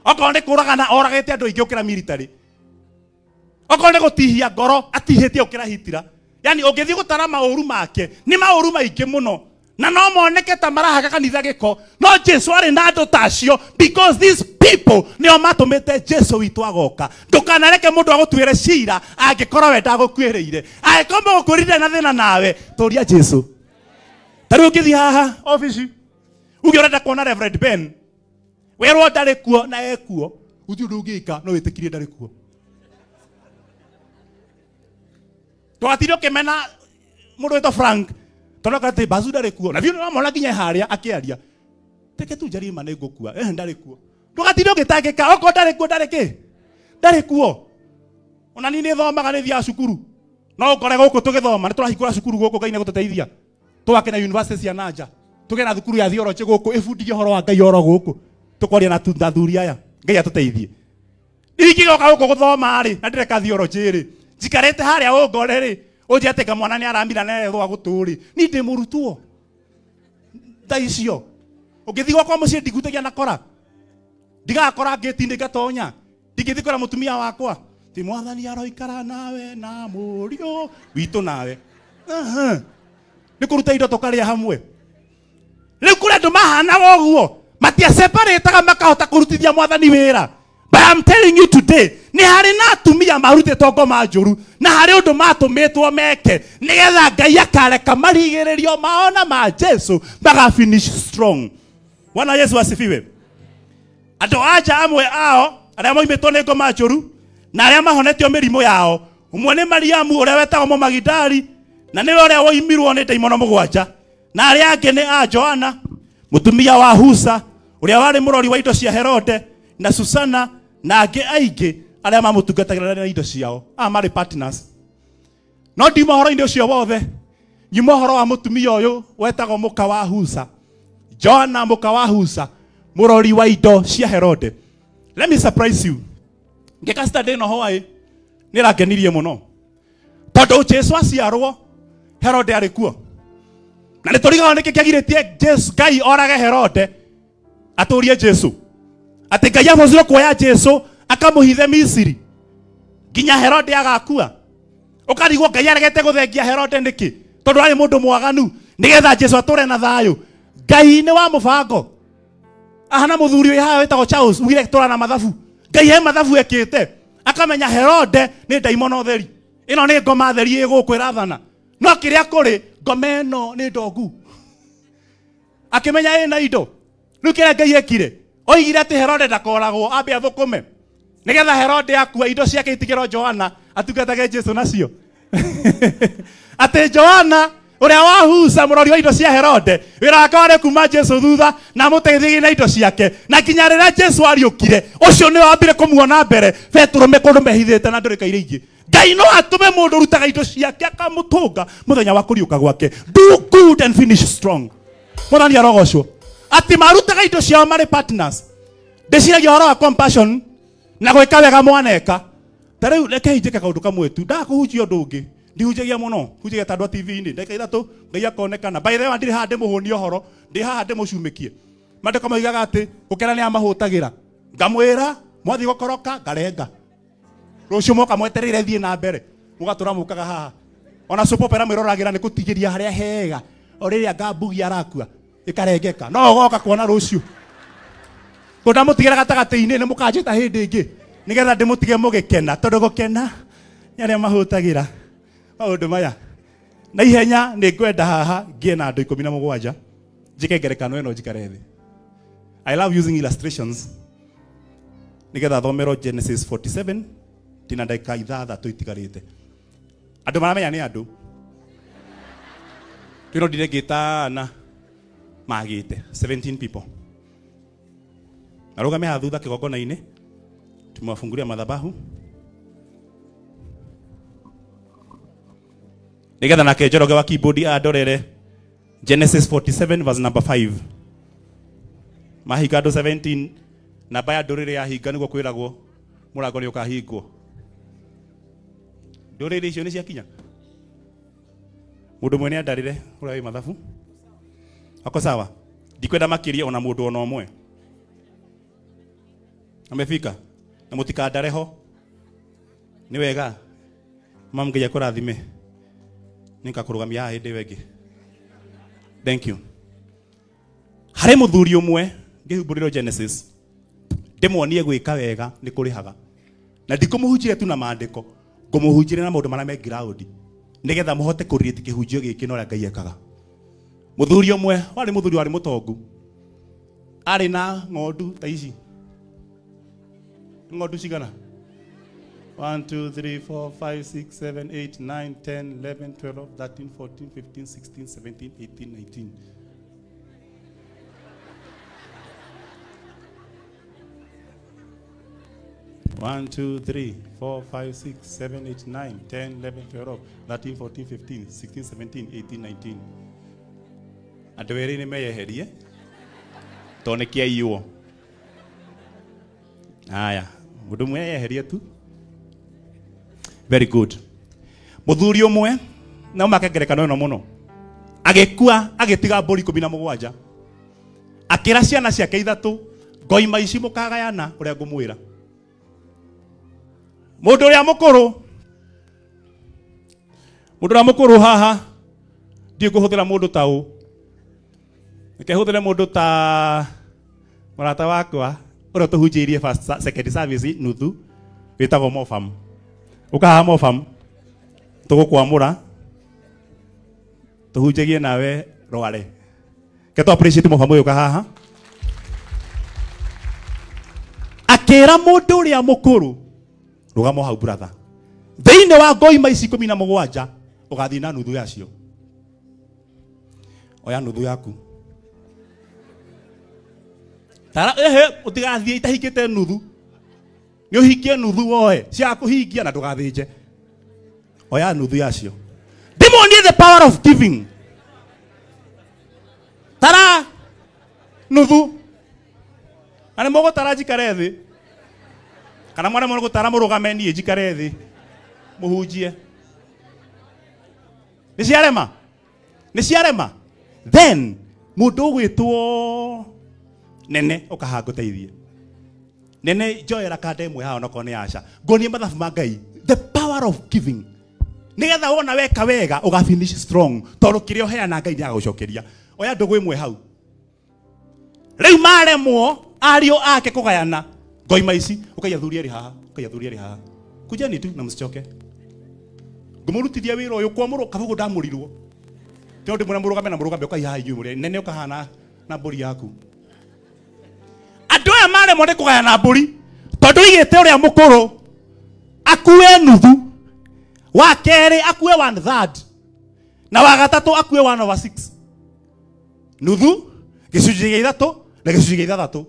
Okorwo nĩ kũragana oragĩte andũ aingĩ gũkĩra military. Okorwo nĩ gũtihia ngoro atihĩtie gũkĩra Hitler. Yani ũngĩthiĩ gũtara maũru make nĩ maũru maingĩ mũno na no moneke ta marahaka kanitha gĩko, no Jesu arĩ na andũ ta acio because these people nĩo matũmĩte Jesu witũ agoka. Ndũkanareke mũndũ agũtuĩre cira angĩkorwo we ndagũkuĩrĩire. Angĩkorwo mũgũkwĩrire na thĩna nawe, tũria Jesu. Ta rĩu ũngĩthiĩ haha obici uge ũrenda kuona Reverend Ben, werwo ndarĩ kuo na ekuo, gũtirĩ ũndũ ũngĩka no wĩtĩkirie ndarĩ kuo. Twagatinde ũkĩmena mũndũ wĩtwo Frank tondũ atĩ Bazu ndarĩ kuo, na biũ nĩwamona nginya harĩa akĩaria, teke tu njarie ma nĩ ngũkua, ndarĩ kuo. Ndũgatinde ũgĩtangĩka okorwo ndarĩ kuo, ndarĩ kĩ? Ndarĩ kuo. Ona niĩ nĩ thomaga, nĩ thiaga cukuru, no ũkore gũkũ tũgĩthoma nĩ tũrahingũra cukuru gũkũ, Ngai nĩ gũtũteithia twake na university cia nanja, tũgĩe na thukuru ya theology gũkũ ĩbundithie ũhoro wa Ngai oro gũkũ, tũkwaria na athuri aya, Ngai atũteithie. Ingĩgoka gũkũ gũthoma rĩ, na ndĩreka theology rĩ, njikarĩte harĩa ũngore rĩ, ũnjĩre atĩ kamwana nĩ aramira na ethwa gũtũ rĩ, niĩ ndĩ mũrutwo thaa icio. Ũngĩthiĩ gwakwa mũciĩ ndigutagia na kora, ndigakora ngĩti-inĩ ngatonya, ndingĩthiĩ kwĩra mũtumia wakwa ti mwathani aroikara nawe na mũriũ witũ nawe. Nĩ kũruta indo tũkarĩa hamwe. Rĩu kũrĩ andũ mahanaga ũguo, matiaseparĩtaga makahota kũrutithia mwathani wĩra. But I'm telling you today, nĩ harĩ na atumia marutĩtwo ngoma njũru, na harĩ ũndũ matũmĩtwo meke nĩgetha Ngai akareka marigĩrĩrio mao na ma Jesu maga finish strong. Bwana Yesu asifiwe. Andũ anja amwe ao arĩa moimĩtwo nĩ ngoma njũru na arĩa mahonetio mĩrimũ yao, ũmwe nĩ Mariamu ũrĩa wetagwo Mũmagidali, na nĩwe ũrĩa woimirwo nĩ ndaimono mũgwanja, na arĩa angĩ nĩ a Joana mũtumia wa Husa ũrĩa warĩ mũrori wa indo cia Herode, na Susana, na angĩ aingĩ arĩa mamũtungatagĩra na indo ciao. Aya marĩ partners. No ndiuma ũhoro-inĩ ũcio wothe, nyuma ũhoro wa mũtumia ũyũ wetagwo mũka wa Husa, Joana mũka wa Husa, mũrori wa indo cia Herode. Let me surprise you. Ngĩka study ĩno hwaĩ nĩ ĩrangenirie mũno, tondũ Jesu aciarwo Herode arĩ kuo, na nĩ tũrigagwo nĩkĩ kĩagirĩtie Jesu Ngai orage Herode atũrie Jesu, atĩ Ngai abocire kuoya Jesu akamũhithe Misiri nginya Herode agakua. Ũkarigwo Ngai aregete gũthengia Herode nĩkĩ, tondũ arĩ mũndũ mwaganu, nĩgetha Jesu atũre na thayũ. Ngai nĩ wa mũbango. Ahana mũthuri wĩ haha wĩtagwo Charles ugire tũra na mathabu, Ngai he mathabu ekĩte akamenya Herode nĩ ndaimono theri, ĩno nĩ ngoma theri ĩgũkũ ĩrathana, no kĩrĩa kũrĩ ngoma ĩno nĩ ndongu, akĩmenya ĩna indo. Rĩu kĩrĩa Ngai ekire, oigire atĩ Herode ndakoragwo, ambe athũkũme nĩgetha Herode akua indo ciake itigĩrwo Joana atungatage Jesu nacio. Atĩ Joana ũrĩa wa Husa mũrori wa indo cia Herode, wĩra wake warĩ kuma Jesu thutha na amũteithagia na indo ciake, na nginya rĩrĩa Jesu ariũkire ũcio nĩwe wambire kũmuona mbere Petero me kũndũ mehithĩte na ndũrĩka iria ingĩ. Ngai no atũme mũndũ ũrutaga indo ciake akamũtũnga mũthenya wa kũriũka gwake. Do good and finish strong. Mwathani arogocwo. Atĩ marutaga indo ciao marĩ partners. Ndĩciragia ũhoro wa compassion na gwĩka wega mwaneka. Ta rĩu reke njĩke kaũndũ kamwe tu, ndakũhunjia ũndũ ũngĩ, ndihunjagia mũno, hunjagia ta andũ a TV-inĩ ndagĩka ithatũ Ngai akonekana. By the way, ndirĩ haha ndĩmũhũnie ũhoro, ndĩ haha ndĩmũcumĩkie. Maandĩko moigaga atĩ gũkena nĩ amahũtagĩra, ngamwĩra mwathiĩ gũkoroka ngarenga, rũciũ moka mwetereire thiĩ na mbere, mũgatũra mũkaga haha. Ona soap opera mwĩroragĩra nĩ kũtigĩria harĩa hega, o rĩrĩa ngambugia arakua ĩkarengeka, no ũgoka kuona rũciũ. Tondũ ndamũtigĩra gatagatĩ-inĩ nĩ mũkanjĩta hĩndĩ ĩngĩ nĩgetha ndĩmũtige mũgĩkena, tondũ gũkena nĩ arĩa mahũtagĩra maũndũ maya. Na ihenya nĩ ngwenda haha ngĩe na andũ 17 njĩke ngerekano ĩno njikare thĩ. I love using illustrations nĩgetha thomerwo Genesis 47 ndĩna ndagĩka 6 itigarĩte. Andũ maramenya nĩ andũ twĩrondire ngĩtana magĩte 17 people. Arũgame haha thutha kĩgongona-inĩ, tumewafungulia madhabahu nĩgetha nake Njoroge wa keyboard andorere Genesis 47 verse number 5. Mahinga andũ 17, namba ya ndũrĩrĩ yahinga nĩguo kwĩragwo mũrango nĩ ũkahingwo. Ndũrĩrĩ icio nĩ ciakinya. Mũndũ mwene andarĩre ũrĩa wĩ mathabu. Wako sawa? Ndikwenda makiria ona mundu ona umwe. Amefika. Na mutikandare ho. Ni wega. Mam ngai akurathime. Nikakurugamia haha hindi wengi. Thank you. Hari muthuri umwe ngihumburirwo Genesis. Ndimwonie gwika wega ni kurihaga. Na ndikumuhunjire tu na maandiko, ngumuhunjire na maundu maria me ground. Nigetha muhote kurate kihunjio giki na uria Ngai ekaga. Muthuri umwe wari muthuri wari mutongu. Ari na ng'ondu ta ici. Ng'ondu cigana? 1 2 3 4 5 6 7 8 9 10 11 12 13 14 15 16 17 18 19. 1 2 3 4 5 6 7 8 9 10 11 12 13 14 15 16 17 18 19. Andũ erĩ nĩ meyeherie tondũ nĩ kĩaiywo. Haya, mũndũ ũmwe eyeherie tu. Very good. Mũthuri ũmwe na make ngerekano ĩno mũno. Agĩkua agĩtiga mbũri 17. Akĩra ciana ciake ithatũ, ngoima ici mũkagayana ũrĩa ngũmwĩra. Mũndũ ũrĩa mũkũrũ, mũndũ ũrĩa mũkũrũ haha ndiĩ ngũhũthĩra mũndũ ta ũ. Reke hũthĩre mũndũ ta mũrata wakwa ũrĩa tũhunjĩirie first second service nuthu wĩtagwo Mofam. Ũka haha Mofam, tũgũkwamũra tũhunjagie nawe Rware. Ke tũ appreciate Mofam ũyũ ũka haha. Akĩra mũndũ ũrĩa mũkũrũ, rũgama hau brother. Thĩinĩ wa ngoima ici 17 ũgathiĩ na nuthu yacio. Oya nuthu yaku. Tara ehe utigathiĩ itahikĩte nuthu. Nĩ ũhingie nuthu woe cia kũhingia na ndũgathĩnje. Oya nuthu yacio. Ndĩmuonie the power of giving. Tara nuthu. Na nĩ mũgũtara njikare thĩ. Kana mwana mũgũtara mũrũgame niĩ njikare thĩ. Mũhunjie. Nĩ ciarema? Nĩ ciarema? Then mũndũ ũgwĩtwo Nene ũkaha ngũteithie. Nene njoera kanda ĩmwe haha onokorwo nĩ aca. Ngonie mathabu ma Ngai. The power of giving. Nĩgetha wona weka wega ũga finish strong tondũ kĩrĩa ũheana Ngai nĩagũcokeria. Oya ndũgũ ĩmwe hau. Rĩu maremwo ariũ ake kũgayana ngoima ici ũkaiya thuri erĩ haha, ũkaiya thuri erĩ haha. Kujeni tu na msichoke. Ngũmũrutithia wĩra ũyũ kwamũrwo kabugu ndamũrirwo. Tondũ ndĩmwĩra mũrũgame na mũrũgame ũkaiya haha inyuĩ mũrĩ nene ũkahana na mbũri yaku. Andũ aya maremwo nĩ kũgayana mbũri tondũ igĩte ũrĩa mũkũrũ akue nuthu, wa kerĩ akue 1/3 na wa gatatũ akue 1/6. Nuthu, gĩcunjĩ gĩa ithatũ na gĩcunjĩ gĩa ithathatũ.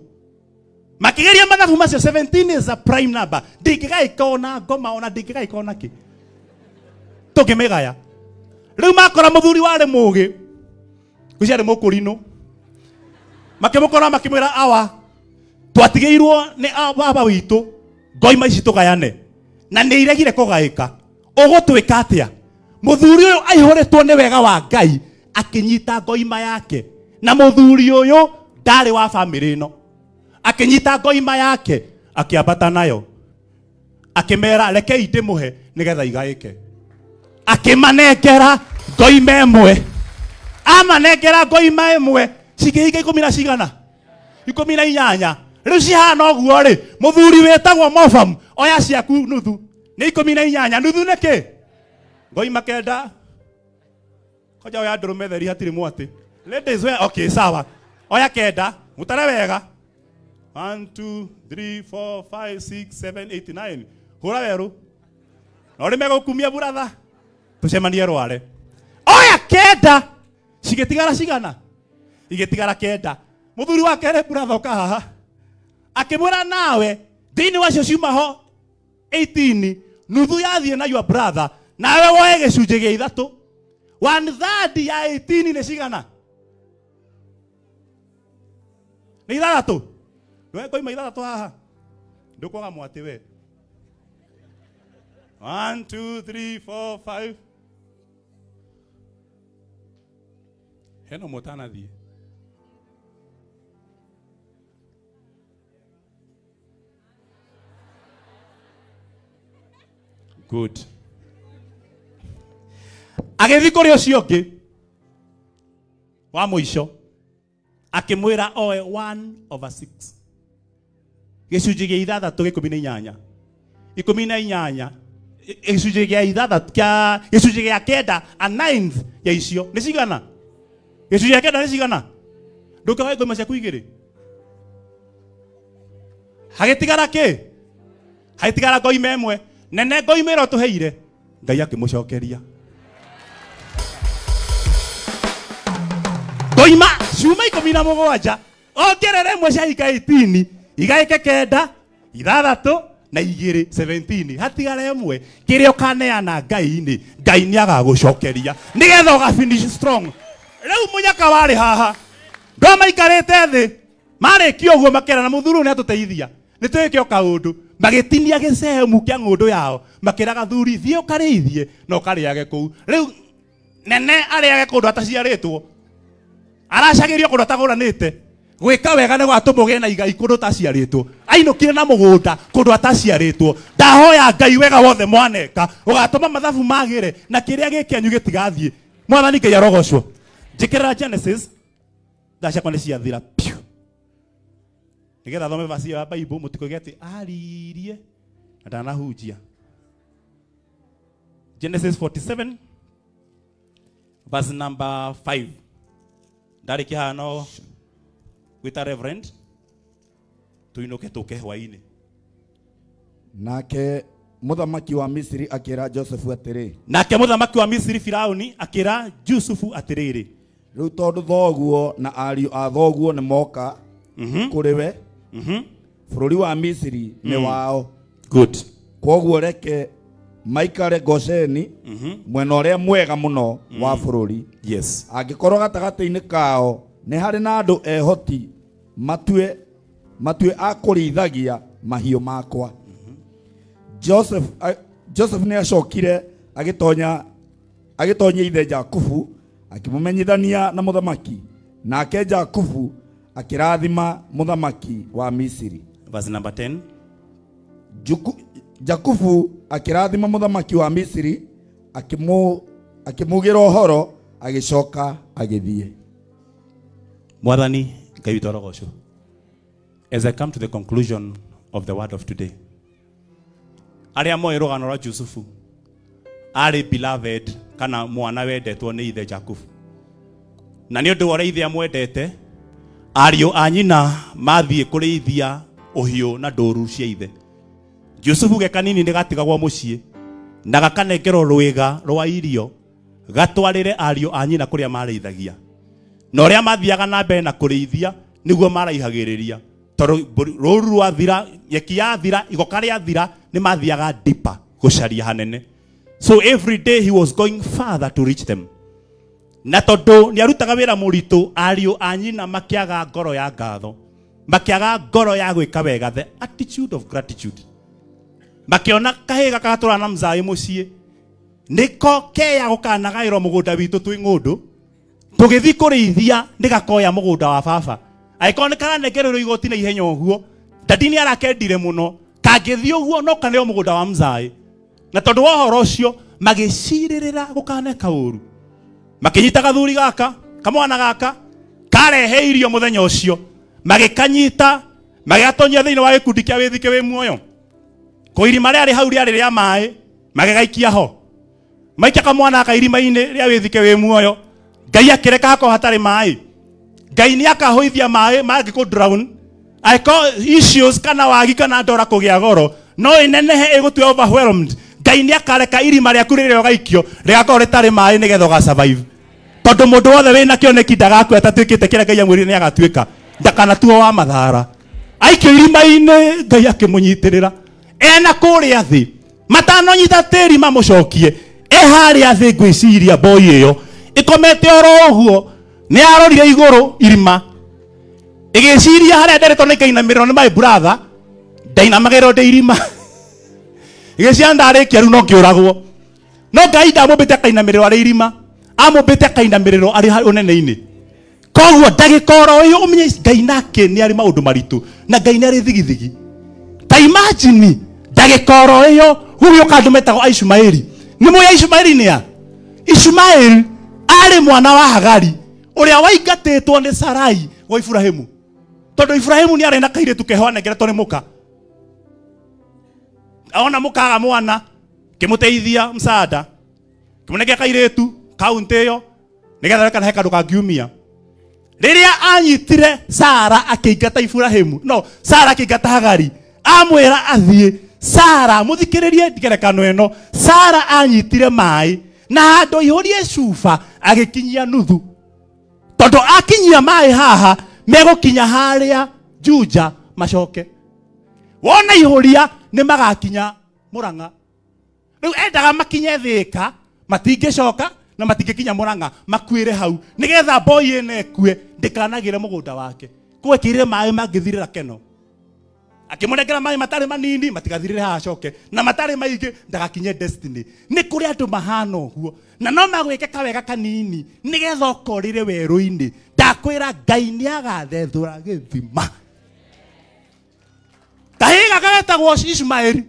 Makĩgeria mathabu macio 17 is a prime number. Ndingĩgaĩka ona ngoma ona ndingĩgaĩka ona kĩ. Tũngĩmĩgaya. Rĩu makora mũthuri warĩ mũgĩ, ngwĩciria arĩ mũkũrinũ. Makĩmũkora makĩmwĩra awa twatigĩirwo nĩ baba witũ ngoima ici tũgayane na nĩ iregire kũgaĩka. Ũgũtwĩka atĩa? Mũthuri ũyũ aihũrĩtwo nĩ wega wa Ngai akĩnyita ngoima yake. Na mũthuri ũyũ ndarĩ wa bamĩrĩ ĩno. Akĩnyita ngoima yake akĩambata nayo. Akĩmera rekei ndĩmũhe nĩgetha igaĩke. Akĩmanengera ngoima ĩmwe. Amanengera ngoima ĩmwe cikĩhinga 10 na cigana? 18. Rĩu cihana ũguo rĩ, mũthuri wĩtagwo Mofam oya ciaku nuthu. Nĩ 18. Nuthu nĩ kĩ? Ngoima 9. Koja oya ndũrũme theri hatirĩ mwatĩ. Ladies we okay sawa. Oya 9, mũtare wega. 1 2 3 4 5 6 7 8 9. Hũra werũ. Na ũrĩ megũkumia buratha. Tũcemanie Rware. Oya 9. Cigĩtigara cigana? Igĩtigara 9. Mũthuri wa kerĩ buratha ũka haha. Akĩmwĩra nawe thĩinĩ wacio ciuma ho 18 nuthu yathiĩ na your brother nawe woe gĩcunjĩ gĩa ithatũ. 1/3 ya 18 nĩ cigana? Nĩ ithathatũ. Ndũe ngoima ithathatũ haha. Ndũkwaga mwatĩ we. 1 2 3 4 5. Hena mũtanathiĩ. Good. Agĩthiĩ kũrĩ ũcio ũngĩ wa mũico akĩmwĩra oe 1/6 gĩcunjĩ gĩa ithathatũ gĩa ikũmi na inyanya ikũmi na inyanya gĩcunjĩ gĩa ithathatũ kĩa gĩcunjĩ gĩa kenda a ninth ya icio nĩ cigana? Gĩcunjĩ gĩa kenda nĩ cigana? Ndũkaga ngoma ciaku igĩrĩ. Hagĩtigara kĩ? Hagĩtigara ngoima ĩmwe nene, ngoima ĩrĩa ũtũheire. Ngai akĩmũcokeria ngoima ciuma 17 ongerere ĩmwe cia ika 18 igaĩke 9 6 na 2 17 hatigara ĩmwe kĩrĩa ũkaneana Ngai-inĩ, Ngai nĩ agagũcokeria nĩgetha ũga finish strong. Rĩu mũnyaka warĩ haha ndo maikarĩte thĩ marĩkia ũguo makera na mũthuri nĩ atũteithia nĩ twĩke o kaũndũ, magĩtinia gĩcehemu kĩa ng'ũndũ yao makĩra gathuri thiĩ ũkarĩithie na ũkarĩage kũu. Rĩu nene arĩage kũndũ ataciarĩtwo, aracagĩrio kũndũ atagũranĩte. Gwĩka wega nĩ gwatũma ũgĩe na igai kũndũ ũtaciarĩtwo. Ainũkire na mũgũnda kũndũ ataciarĩtwo. Ndahoya Ngai wega wothe mwaneka ũgatũma mathabu magĩre na kĩrĩa gĩkĩanyu gĩtigathiĩ. Mwathani Ngai arogocwo. Njĩkĩrĩra Genesis thaa ciakwa nĩ ciathira piu nĩgetha thome verse ya Bible mũtikoige atĩ aririe na ndanahunjia. Genesis 47 verse number 5. Ndarĩkia haha no gwĩta Reverend tuinũke tũke hwaĩ-inĩ. Nake mũthamaki wa Misiri akĩra Josefu atĩrĩ. Nake mũthamaki wa Misiri Firauni akĩra Jusufu atĩrĩrĩ, rĩu tondũ thoguo na ariũ a thoguo nĩ moka kũrĩ we, bũrũri wa Misiri nĩ wao. Good. Kwoguo reke maikare Gosheni mwena ũrĩa mwega mũno wa bũrũri. Yes. Angĩkorwo gatagatĩ-inĩ kao nĩ harĩ na andũ ehoti matue a kũrĩithagia mahiũ makwa. Joseph nĩ acokire agĩtonya ithe Jakubu akĩmũmenyithania na mũthamaki, nake Jakubu akĩrathima mũthamaki wa Misiri. Verse number 10. Jakubu akĩrathima mũthamaki wa Misiri akĩmugĩra ũhoro agĩcoka agĩthiĩ. Mwathani Ngai witũ arogocwo. As I come to the conclusion of the word of today, arĩa moĩ rũgano rwa Jusufu arĩ beloved kana mwana wendetwo nĩ ithe Jakubu, na nĩ ũndũ wa ũrĩa ithe amwendete ariũ a nyina mathiĩ kũrĩithia ũhiũ na ndũru cia ithe. Jusufu ge kanini nĩ gatigagwo mũciĩ na gakanengerwo rwĩga rwa irio gatwarĩre ariũ a nyina kũrĩa marĩithagia, na ũrĩa mathiaga na mbere na kũrĩithia nĩguo maraihagĩrĩria, tondũ rũru rwathira, nyeki yathira, igoka rĩathira, nĩ mathiaga deeper gũcaria hanene. So every day he was going further to reach them. Na tondũ nĩ arutaga wĩra mũritũ, ariũ a nyina makĩaga ngoro ya ngatho, makĩaga ngoro ya gwĩka wega, the attitude of gratitude. Makĩona kahĩĩ gaka gatũraga na mzaĩ mũciĩ nĩko keya gũkanagaĩrwo mũgũnda witũ twĩ ng'ũndũ, tũgĩthiĩ kũrĩithia nĩ gakoya mũgũnda wa baba. Angĩkorwo nĩ karanengererwo igoti na ihenya ũguo, dadi nĩ arakendire mũno, kangĩthiĩ ũguo no kaneo mũgũnda wa mzaĩ. Na tondũ wa ũhoro ũcio magĩcirĩrĩra gũkaneka ũru, makĩnyita gathuri gaka kamwana gaka karehe irio mũthenya ũcio, magĩkanyita magĩgatonyia thĩinĩ wa gĩkundi kĩa wĩthike wĩ muoyo. Kũ irima rĩarĩ hau rĩarĩ rĩa maĩ, magĩgaikia ho, maikia kamwana gaka irima-inĩ rĩa wĩthike wĩ muoyo. Ngai akĩreka hakorwo hatarĩ maĩ. Ngai nĩ akahũithia maĩ mangĩkũ drown. Angĩkorwo issues kana wagi kana ndora kũgĩa goro no ĩnenehe ĩgũtue overwhelmed, Ngai nĩ akareka irima rĩaku rĩrĩa ũgaikio rĩgakorwo rĩtarĩ maĩ nĩgetha ũga survive. Tondũ mũndũ wothe wĩna kĩoneki ndagakua atatuĩkĩte kĩrĩa Ngai amwĩrire nĩ agatuĩka, ndakanatuo wa mathara. Aikio irima-inĩ Ngai akĩmũnyitĩrĩra ena kũrĩa thĩ, matanonyita tĩri mamũcokie e harĩa thĩ. Ngwĩciria boy ĩyo ĩkomete oro ũguo nĩ arorire igũrũ irima ĩgĩciria harĩa nderetwo nĩ ngainamĩrĩrwo nĩ my brother, ndainamagĩrĩrwo ndĩ irima. Ĩgĩciria ndarĩkia rĩu no ngĩũragwo. No Ngai ndamũmbĩte akainamĩrĩrwo arĩ irima, amũmbĩte akainamĩrĩrwo arĩ ũnene-inĩ. Koguo ndagĩka oro ĩyo ũmenye Ngai nake nĩ arĩ maũndũ maritũ na Ngai nĩ arĩ thigithigi. Ta imagine ndagĩka oro ĩyo Gũgĩũka andũ metagwo Aishumaeli. Nĩ mũĩ Aishumaeli nĩ a? Ishumaeli arĩ mwana wa Hagari ũrĩa waingatĩtwo nĩ Sarai gwa Iburahĩmu. Tondũ Iburahĩmu nĩ arĩ na kairĩtu keho anengeretwo nĩ mũka. Aona mũka aga mwana kĩmũteithia msaada. Kĩmũnengera kairĩtu kaunti ĩyo nĩgetha kana he kandũ kangiumia. Rĩrĩa anyitire Sara akĩingata Iburahĩmu, no Sara akĩingata Hagari, amwĩra athiĩ. Sara, mũthikĩrĩrie ngerekano ĩno. Sara anyitire maĩ na handũ aihũrie cuba agĩkinyia nuthu. Tondũ akinyia maĩ haha megũkinya harĩa Juja macoke. Wona ihũria nĩ magakinya Murang'a. Rĩu endaga makinye Thĩka, matingĩcoka na matingĩkinya Murang'a, makuĩre hau nĩgetha boy ĩno ĩkue ndĩkanagĩre mũgũnda wake. Gwekĩrire maĩ mangĩthirĩra Keno. Akĩmũnengera maĩ matarĩ manini matigathirĩre haha acoke, na matarĩ maingĩ ndagakinye destiny. Nĩ kũrĩ andũ mahana ũguo na no magwĩke kawega kanini nĩgetha ũkorĩre werũ-inĩ. Ndakwĩra Ngai nĩagathethũra gĩthima. Kahĩĩ gaka getagwo Ishumaeli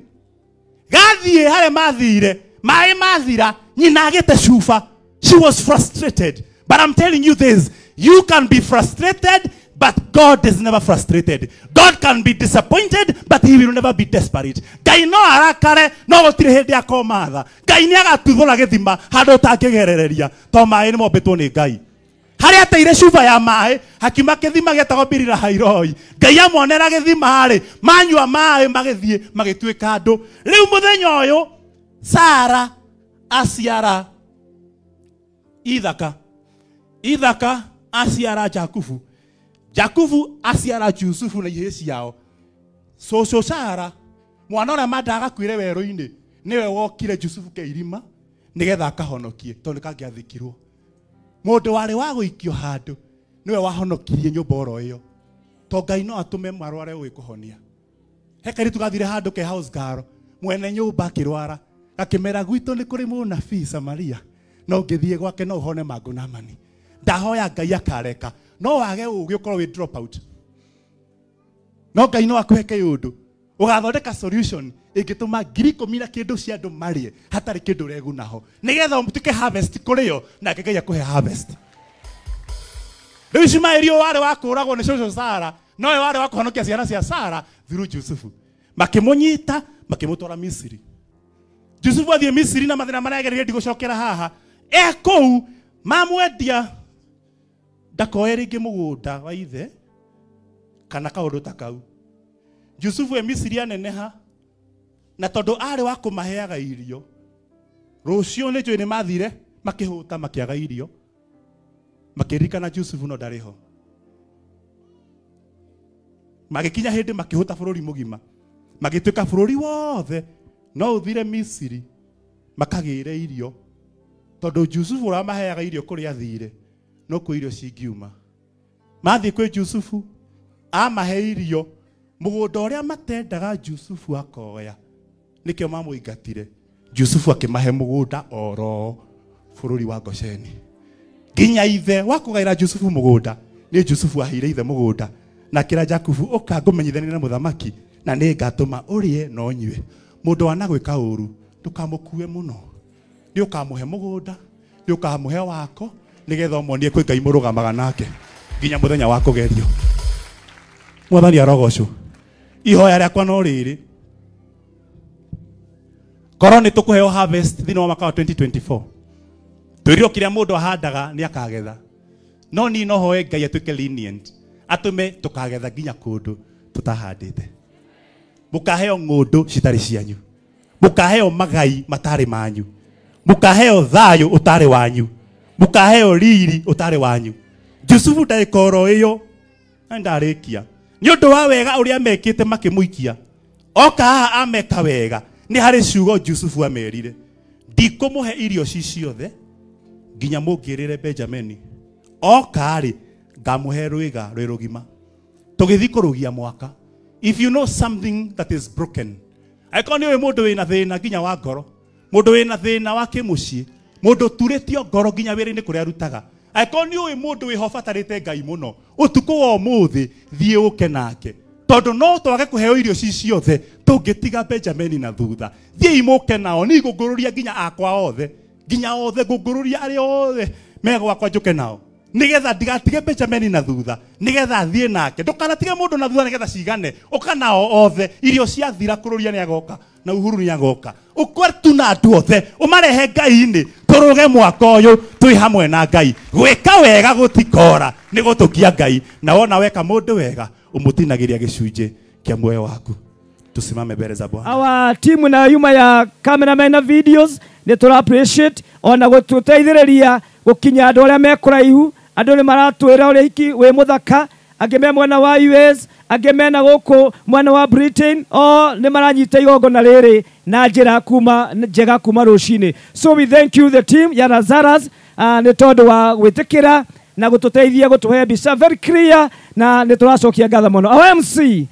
gathiĩ harĩa mathire, maĩ mathira, nyina agĩte cuba. She was frustrated. But I'm telling you this, you can be frustrated, but God is never frustrated. God can be disappointed, but he will never be desperate. Ngai no arakare, no gũtirĩ hĩndĩ akoma tha. Ngai nĩ agatuthũra gĩthima handũ ũtangĩgerereria, to maĩ nĩ mombĩtwo nĩ Ngai. Harĩa ateire cuba ya maĩ, hakiuma kĩthima gĩetagwo Birira Hairoi. Ngai amonera gĩthima rĩ, manyua maĩ magĩthiĩ magĩtuĩka andũ. Rĩu mũthenya ũyũ Sara aciara Ithaka. Ithaka aciara Jakubu. Jakubu aciara Jusufu na ihĩĩ ciao. Cũcũ Sara mwana ũrĩa mandaga akuire werũ-inĩ nĩwe wokire Jusufu keirima nĩgetha akahonokie tondũ kangĩathikirwo. Mũndũ warĩ wa gũikio handũ nĩwe wahonokirie nyũmba oro ĩyo. To Ngai no atũme marware ũĩ kũhonia. He kairĩtu gathire handũ ke house girl, mwene nyũmba akĩrwara, akĩmera gwitũ nĩ kũrĩ mũnabii Samaria, no ũngĩthiĩ gwake no ũhone mangũ na mani. Ndahoya Ngai akareka, no wage ũgĩ ũkorwo wĩ drop out. No Ngai no akũhe kĩũndũ ũgathondeka solution ĩngĩtũma 10,000 na kĩndũ cia andũ marĩe hatarĩ kĩndũ ũreguna ho, nĩgetha ũtuĩke harvest kũrĩo, nake Ngai akũhe harvest. Rĩu Ishumaeli ũyũ warĩ wa kũũragwo nĩ cũcũ Sara, nowe warĩ wa kũhonokia ciana cia Sara through Jusufu. Makĩmũnyita makĩmũtwara Misiri. Jusufu athiĩ Misiri na mathĩna marĩa agereire ndigũcokera haha. E kũu mamwendia ndakoe rĩngĩ mũgũnda wa ithe kana kaũndũ ta kau. Jusufu e Misiri aneneha, na tondũ arĩ wa kũmaheaga irio, rũciũ nĩ njũĩ nĩ mathire makĩhũta makĩaga irio, makĩririkana Jusufu no ndarĩ ho. Magĩkinya hĩndĩ makĩhũta bũrũri mũgima, magĩtuĩka bũrũri wothe no ũthire Misiri makagĩre irio, tondũ Jusufu ũrĩa maheaga irio kũrĩa athire no kwĩ irio cingiuma. Mathiĩ kwĩ Jusufu amahe irio, mũgũnda ũrĩa matendaga Jusufu akoya, nĩkĩo mamũingatire. Jusufu akĩmahe mũgũnda oro bũrũri wa Gosheni. Nginya ithe wa kũgaĩra Jusufu mũgũnda, nĩ Jusufu aheire ithe mũgũnda na akĩra Jakubu, ũka ngũmenyithanie na mũthamaki na nĩ ngatũma ũrĩe na ũnyue. Mũndũ wanagwĩka ũru ndũkamũkue mũno, nĩ ũkamũhe mũgũnda, nĩ ũkamũhe wako, nĩgetha ũmonie kwĩ Ngai mũrũgamaga nake nginya mũthenya wa kũgerio. Mwathani arogocwo. Ihoya rĩakwa no rĩrĩ, korwo nĩ tũkũheo harvest thĩinĩ wa mwaka wa 2024, twĩrirwo kĩrĩa mũndũ ahandaga nĩ akagetha. No niĩ no hoe Ngai atuĩke lenient, atũme tũkagetha nginya kũndũ tũtahandĩte. Mũkaheo ng'ũndũ citarĩ cianyu, mũkaheo magai matarĩ manyu, mũkaheo thayũ ũtarĩ wanyu, mũkaheo riri ũtarĩ wanyu. Jusufu ndagĩka oro ĩyo na ndarĩkia, nĩ ũndũ wa wega ũrĩa mekĩte makĩmũikia. Oka haha ameka wega, nĩ harĩ ciugo Jusufu amerire, ndikũmũhe irio ci ciothe nginya mũngĩrĩre Benjamini. Oka rĩ, ngamũhe rwĩga rwĩ rũgima. Tũgĩthiĩ kũrũgia mwaka. If you know something that is broken, angĩkorwo nĩ ũĩ mũndũ wĩna thĩna nginya wa ngoro, mũndũ wĩna thĩna wa kĩmũciĩ, mũndũ ũturĩtio ngoro nginya wĩra-inĩ kũrĩa arutaga, angĩkorwo nĩ ũĩ mũndũ wĩho ũbatarĩte Ngai mũno, ũtukũ wa ũmũthĩ thiĩ ũke nake. Tondu no twage kuheo irio ci ciothe tungitiga Benjamin na thutha. Thiĩ mũke nao ni ngũngũrũria nginya akwa othe. Nginya othe ngũngũrũria arĩa othe me gwakwa njũke nao. Nigetha ndigatige Benjamin na thutha, nigetha thiĩ nake. Ndũkanatige mũndũ na thutha nigetha cigane. Ũka nao othe, irio ciathira kũrũria nĩ agoka na Uhuru nĩ agoka. Ũkwe tu na andũ othe, ũmarehe Ngai-inĩ, tũrũge mwaka ũyũ twĩ hamwe na Ngai. Gwĩka wega gũtikora, nĩ gũtũkia Ngai. Na wona weka mũndũ wega, ũmũtinagĩria gĩcunjĩ kĩa muoyo waku. Tusimame mbele za Bwana. Our team na yuma ya cameraman na videos nĩ tũra appreciate ona gũtũteithĩrĩria gũkinya andũ arĩa me kũraihu. Andũ nĩ maratwĩra ũrĩa hiki wĩ mũthaka, angĩ me mwena wa US, angĩ mena gũkũ mwena wa Britain, o nĩ maranyita igongona rĩrĩ na njĩra kuma njega kuma rũcinĩ. So we thank you the team ya Lazarus nĩ tondũ wa gwĩtĩkĩra na gũtũteithia gũtũhe mbica very clear, na nĩ tũracokia ngatho mũno. Our MC.